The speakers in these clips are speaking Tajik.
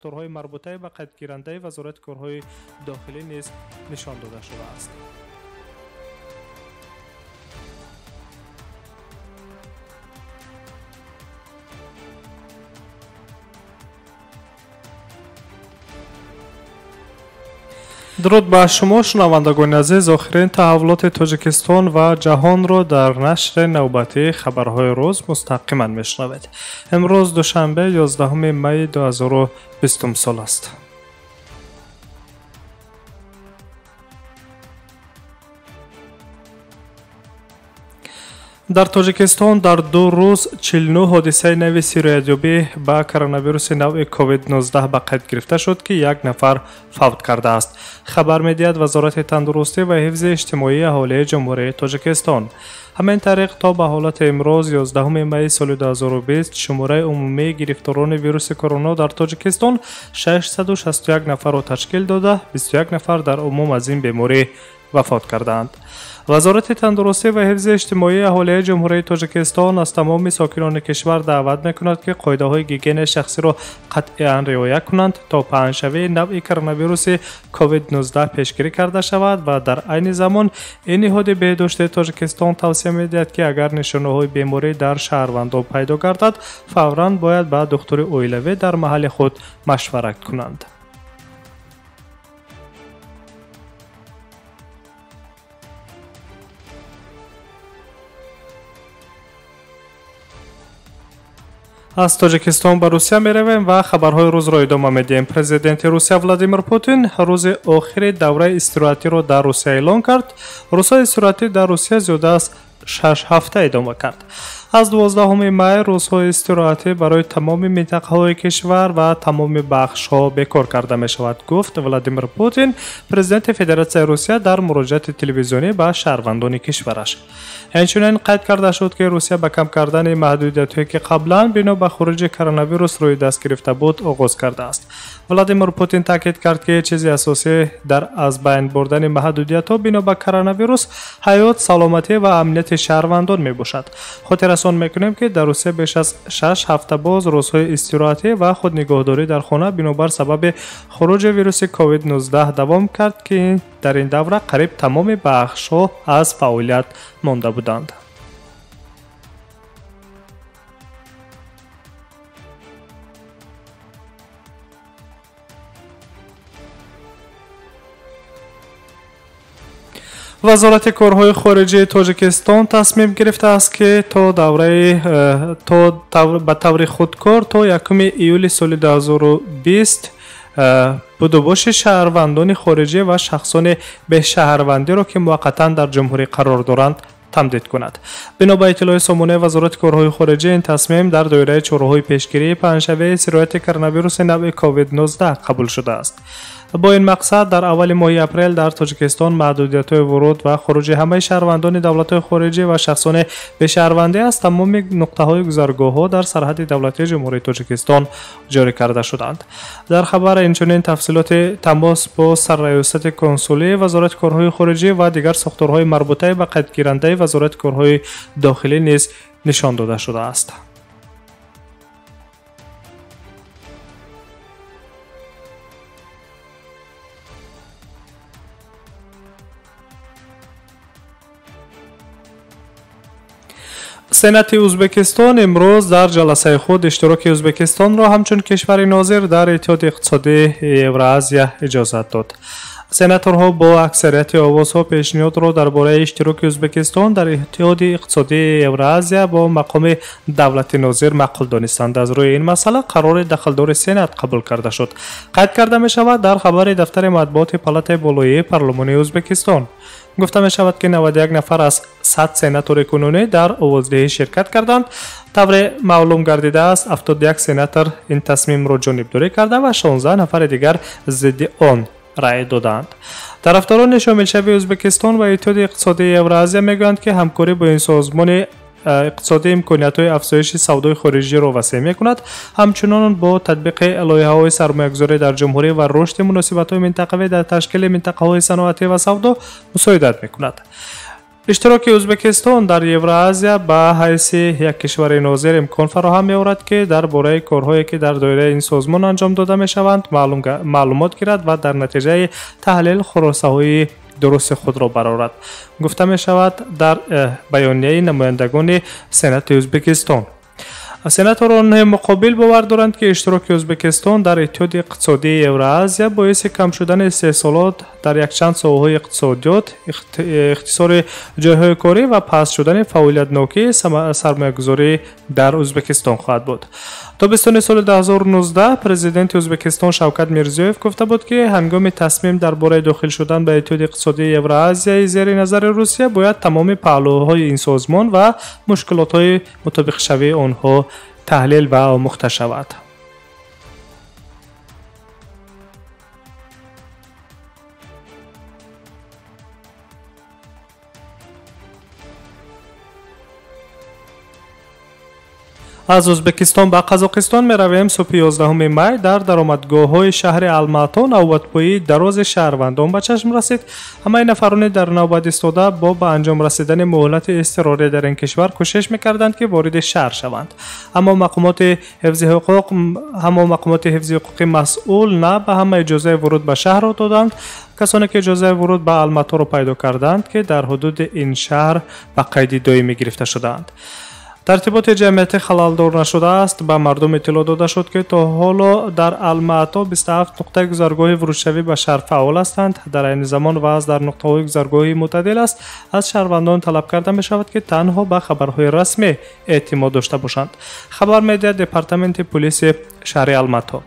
Сохторҳои марбутаи ба қайдгирандаи Вазорати корҳои дохилӣ низ нишон дода шудааст. Дуруд ба шумо, шунавандагони азиз. Охирин таҳаввулоти Тоҷикистон ва ҷаҳонро дар нашри навбатии хабарҳои рӯз мустақиман мешунавед. Имрӯз душанбе, 11 майи 2020 сол аст. Дар Тоҷикистон дар 2 рӯз 49 ҳодисаи нави сироятёбӣ ба коронавируси навъи COVID-19 ба қайд гирифта шуд, ки як нафар фавт кардааст. Хабар медиҳад Вазорати тандурустӣ ва ҳифзи иҷтимоии аҳолии Ҷумҳурии Тоҷикистон. Ҳамин тариқ, то ба ҳолати имрӯз, 11 майи соли 2020, шумораи умумии гирифторони вируси корона дар Тоҷикистон 661 нафарро ташкил дода, 21 нафар дар умум аз ин беморӣ вафот кардаанд. Вазорати тандурустӣ ва ҳифзи иҷтимоии аҳолии Ҷумҳурии Тоҷикистон аз тамоми сокинони кишвар даъват мекунад, ки қоидаҳои гигиенаи шахсиро қатъиян риоя кунанд, то паҳншавии навъи коронавируси COVID-19 пешгирӣ карда шавад ва дар айни замон ин ниҳоди беҳдошти Тоҷикистон тавсия медиҳад, ки агар нишонаҳои беморӣ дар шаҳрвандон пайдо гардад, фавран бояд ба духтури оилавӣ дар маҳалли худ машварат кунанд. Аз Тоҷикистон ба Русия меравем ва хабарҳои рӯзро идома медиҳем. Президенти Русия Владимир Путин рӯзи охири давраи истироҳатиро дар Русия эълон кард. Рӯзҳои истироҳатӣ дар Русия зиёда аз 6 ҳафта идома кард. Аз 12 май рӯзҳои истироҳатӣ барои тамоми минтақаҳои кишвар ва тамоми бахшҳо бекор карда мешавад, гуфт Владимир Путин, президенти Федератсияи Русия, дар муроҷиати телевизионӣ ба шаҳрвандони кишвараш. Инчунин қайд карда шуд, ки Русия ба кам кардани маҳдудиятҳое, ки қаблан бино ба хуруҷи коронавирус рӯи даст гирифта буд, оғоз кардааст. Владимир Путин таъкид кард, ки чизи асосӣ дар аз байн бурдани маҳдудиятҳо бино ба коронавирус ҳаёт, саломатӣ ва амнияти шаҳрвандон мебошад. Хотиррасон мекунем, ки дар Русия беш аз 6 ҳафта боз рӯзҳои истироҳатӣ ва худнигоҳдорӣ дар хона бинобар сабаби хуруҷи вируси COVID-19 давом кард, ки дар ин давра қариб тамоми бахшҳо аз фаъолият монда буданд. Вазорати корҳои хориҷии Тоҷикистон тасмим гирифтааст, ки то ба таври худкор то 1 июли соли 2020 будубоши шаҳрвандони хориҷӣ ва шахсони бешаҳрвандиро, ки муваққатан дар ҷумҳурӣ қарор доранд, тамдид кунад. Бино ба иттилои сомонаи Вазорати корҳои хориҷӣ, ин тасмим дар доираи чораҳои пешгирии паҳншавии сирояти коронавируси навъи COVID-19 қабул шудааст. Бо ин мақсад дар аввали моҳи апрел дар Тоҷикистон маҳдудиятҳои вуруд ва хуруҷи ҳамаи шаҳрвандони давлатҳои хориҷӣ ва шахсони бешаҳрвандӣ аз тамоми нуқтаҳои гузаргоҳҳо дар сарҳади давлатии Ҷумҳурии Тоҷикистон ҷорӣ карда шуданд. Дар хабар инчунин тафсилоти тамос бо сарраёсати консулӣ, Вазорати корҳои хориҷӣ ва дигар сохторҳои марбутаи ба қайдгирандаи Вазорати корҳои дохилӣ низ нишон дода шудааст. Сенати Ӯзбекистон имрӯз дар ҷаласаи худ иштироки Ӯзбекистонро ҳамчун кишвари нозир дар Иттиҳоди иқтисодии Евроазия иҷозат дод. Сенаторҳо бо аксарияти овозҳо пешниҳодро дар бораи иштироки Ӯзбекистон дар Иттиҳоди иқтисодии Евроазия бо мақоми давлати нозир маъқул донистанд. Аз рӯи ин масъала қарори дахлдори Сенат қабул карда шуд. Қайд карда мешавад дар хабари дафтари матбуоти Палатаи болоии парлумонии Ӯзбекистон. Гуфта мешавад, ки 91 нафар аз 100 сенатори кунунӣ дар овоздиҳӣ ширкат карданд. Тавре маълум гардидааст, 71 сенатор ин тасмимро ҷонибдорӣ карда ва 16 нафари дигар зидди он рай доданд. Тарафдорони шомилшавии Ӯзбекистон ва Иттиҳоди иқтисодии Евроазия мегӯянд, ки ҳамкорӣ бо ин созмони иқтисодӣ имкониятҳои афзоиши савдои хориҷиро васеъ мекунад. Ҳамчунон бо татбиқи лоиҳаҳои сармоягузорӣ дар ҷумҳурӣ ва рушди муносибатҳои минтақавӣ дар ташкили минтақаҳои саноатӣ ва савдо мусоидат мекунад. Иштироки Ӯзбекистон дар Евроазия ба ҳайси як кишвари нозир имкон фароҳам меорад, ки дар бораи корҳое, ки дар доираи ин созмон анҷом дода мешаванд, маълумот гирад ва дар натиҷаи таҳлил хулосаҳои дурусти худро барорад, гуфта мешавад дар баёнияи намояндагони Сенати Ӯзбекистон. Сенаторони муқобил бовар доранд, ки иштироки Ӯзбекистон дар Иттиҳоди иқтисодии Евроазия боиси кам шудани истеҳсолот дар якчанд соҳаҳои иқтисодиёт, ихтисори ҷойҳои корӣ ва паст шудани фаъолиятнокии сармоягузорӣ дар Ӯзбекистон хоҳад буд. Тобистони соли 2019 президенти Ӯзбекистон Шавкат Мирзиёев гуфта буд, ки ҳангоми тасмим дар бораи дохил шудан ба Иттиҳоди иқтисодии Евроазияи зери назари Русия бояд тамоми паҳлӯҳои ин созмон ва мушкилотҳои мутобиқшавии онҳо таҳлил ва омӯхта шавад. Аз Ӯзбекистон ба Қазоқистон меравем. Субҳи 11 май дар даромадгоҳҳои шаҳри Алмато навбатпоии дарози шаҳрвандон ба чашм расид. Ҳамаи нафарони дар навбат истода бо ба анҷом расидани муҳлати изтирорӣ дар ин кишвар кӯшиш мекарданд, ки вориди шаҳр шаванд. Аммо мақомоти ҳифзи ҳуқуқи масъул на ба ҳама иҷозаи вуруд ба шаҳрро доданд. Касоне ки иҷозаи вуруд ба Алматоро пайдо карданд, ки дар ҳудуди ин шаҳр ба қайди доимӣ гирифта шудаанд. Тартиботи ҷамъиятӣ халалдор нашудааст. Ба мардум иттилоъ дода шуд, ки то ҳоло дар Алмато 27 нуқтаи гузаргоҳи вурудшавӣ ба шаҳр фаъол ҳастанд. Дар айни замон вазъ дар нуқтаҳои гузаргоҳӣ мӯътадил аст. Аз шаҳрвандон талаб карда мешавад, ки танҳо ба хабарҳои расмӣ эътимод дошта бошанд, хабар медиҳад департаменти пулиси шаҳри Алмато.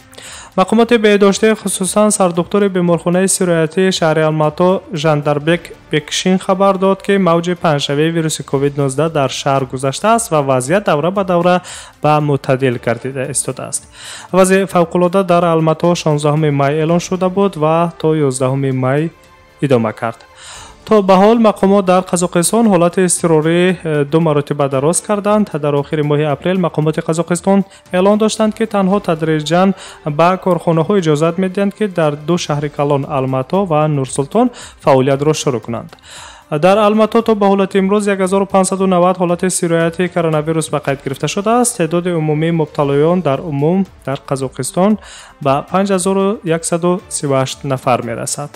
Мақомоти беҳдоштӣ, хусусан сардухтури беморхонаи сироятии шаҳри Алмато Жандарбек Бекшин хабар дод, ки мавҷи паҳншавии вируси COVID-19 дар шаҳр гузаштааст ва вазъият давра ба давра ба мӯътадил гардида истодааст. Вазъи фавқулода дар Алмато 16 май эълон шуда буд ва то 11 май идома кард. То ба ҳол мақомот дар Қазоқистон ҳолати изтирорӣ ду маротиба дароз карданд. Дар охири моҳи апрел мақомоти Қазоқистон эълон доштанд, ки танҳо тадриҷан ба корхонаҳо иҷозат медиҳанд, ки дар ду шаҳри калон Алмато ва Нурсултон фаъолиятро шурӯъ кунанд. Дар Алмато то ба ҳолати имрӯз 1590 ҳолати сирояти коронавирус ба қайд гирифта шудааст. Теъдоди умумии мубталоён дар умум дар Қазоқистон ба 5138 нафар мерасад.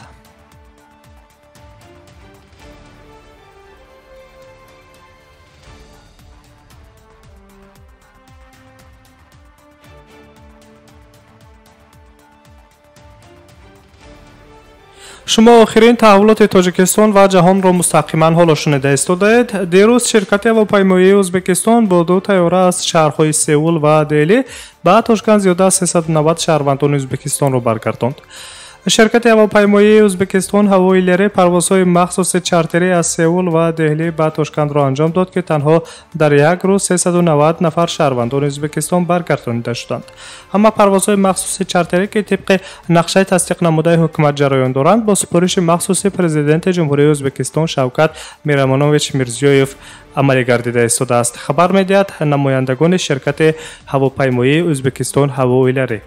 Шумо охирин таҳаввулоти Тоҷикистон ва ҷаҳонро мустақиман ҳоло шунида истодаед. Дирӯз ширкати ҳавопаймоии Ӯзбекистон бо ду тайёра аз шаҳрҳои Сеул ва Дели ба Тошканд зиёда аз 390 шаҳрвандони Ӯзбекистонро баргардонд. Ширкати ҳавопаймоии Ӯзбекистон ҳавои лери парвозҳои махсуси чартерӣ аз Сеул ва Деҳлӣ ба Тошкандро анҷом дод, ки танҳо дар як рӯз 390 нафар шаҳрвандони Ӯзбекистон баргардонида шуданд. Ҳама парвозҳои махсуси чартерӣ, ки тибқи нақшаи тасдиқнамудаи ҳукумат ҷараён доранд, бо супориши махсуси президенти Ҷумҳурии Ӯзбекистон Шавкат Миромонович Мирзиёев амалӣ гардида истодааст, хабар медиҳад намояндагони ширкати ҳавопаймоии Ӯзбекистон ҳавои лери.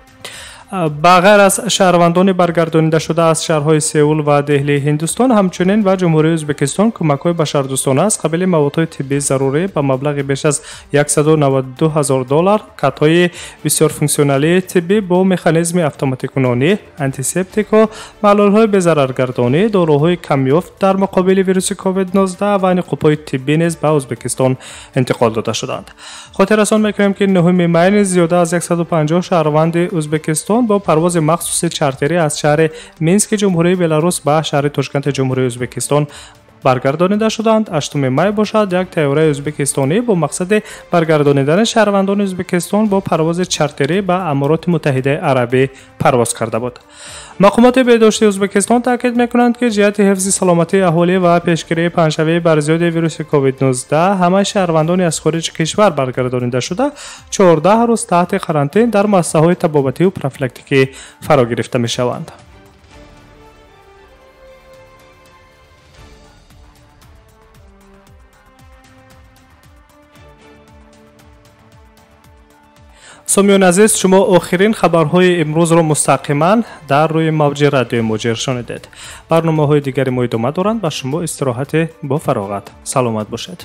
Ба ғайр аз шаҳрвандони баргардонидашуда аз шаҳрҳои Сеул ва Деҳлии Ҳиндустон, ҳамчунин ба Ҷумҳурии Ӯзбекистон кӯмакҳои башардӯстона аз қабили маводҳои тиббии зарурӣ ба маблағи беш аз 192 ҳазор доллар, катҳои бисёрфунксионалии тиббӣ бо механизми автоматикунонӣ, антисептикҳо, маҳлулҳои безараргардонӣ, доруҳои камёфт дар муқобили вируси COVID-19 ва ниқобҳои тиббӣ низ ба Ӯзбекистон интиқол дода шуданд. Хотиррасон мекунем, ки 9 май низ зиёда аз 150 шаҳрванди Ӯзбекистон бо парвози махсуси чартерӣ аз шаҳри Мински Ҷумҳурии Беларус ба шаҳри Тошканти Ҷумҳурии Ӯзбекистон баргардонида шуданд. 8 май бошад, як тайёраи ӯзбекистонӣ бо мақсади баргардонидани шаҳрвандони Ӯзбекистон бо парвози чартерӣ ба Амороти Муттаҳидаи Арабӣ парвоз карда буд. Мақомоти беҳдошти Ӯзбекистон таъкид мекунанд, ки ҷиҳати ҳифзи саломатии аҳолӣ ва пешгирии паҳншавии барзиёди вируси COVID-19 ҳамаи шаҳрвандони аз хориҷи кишвар баргардонида шуда 14 рӯз таҳти карантин дар муассисаҳои табобатию профилактикӣ фаро гирифта мешаванд. Сомиёни азиз, шумо охирин хабарҳои имрӯзро мустақиман дар рӯи мавҷи радиои Муҳоҷир шунидед. Барномаҳои дигари мо идома доранд. Ба шумо истироҳате бо фароғат. Саломат бошед.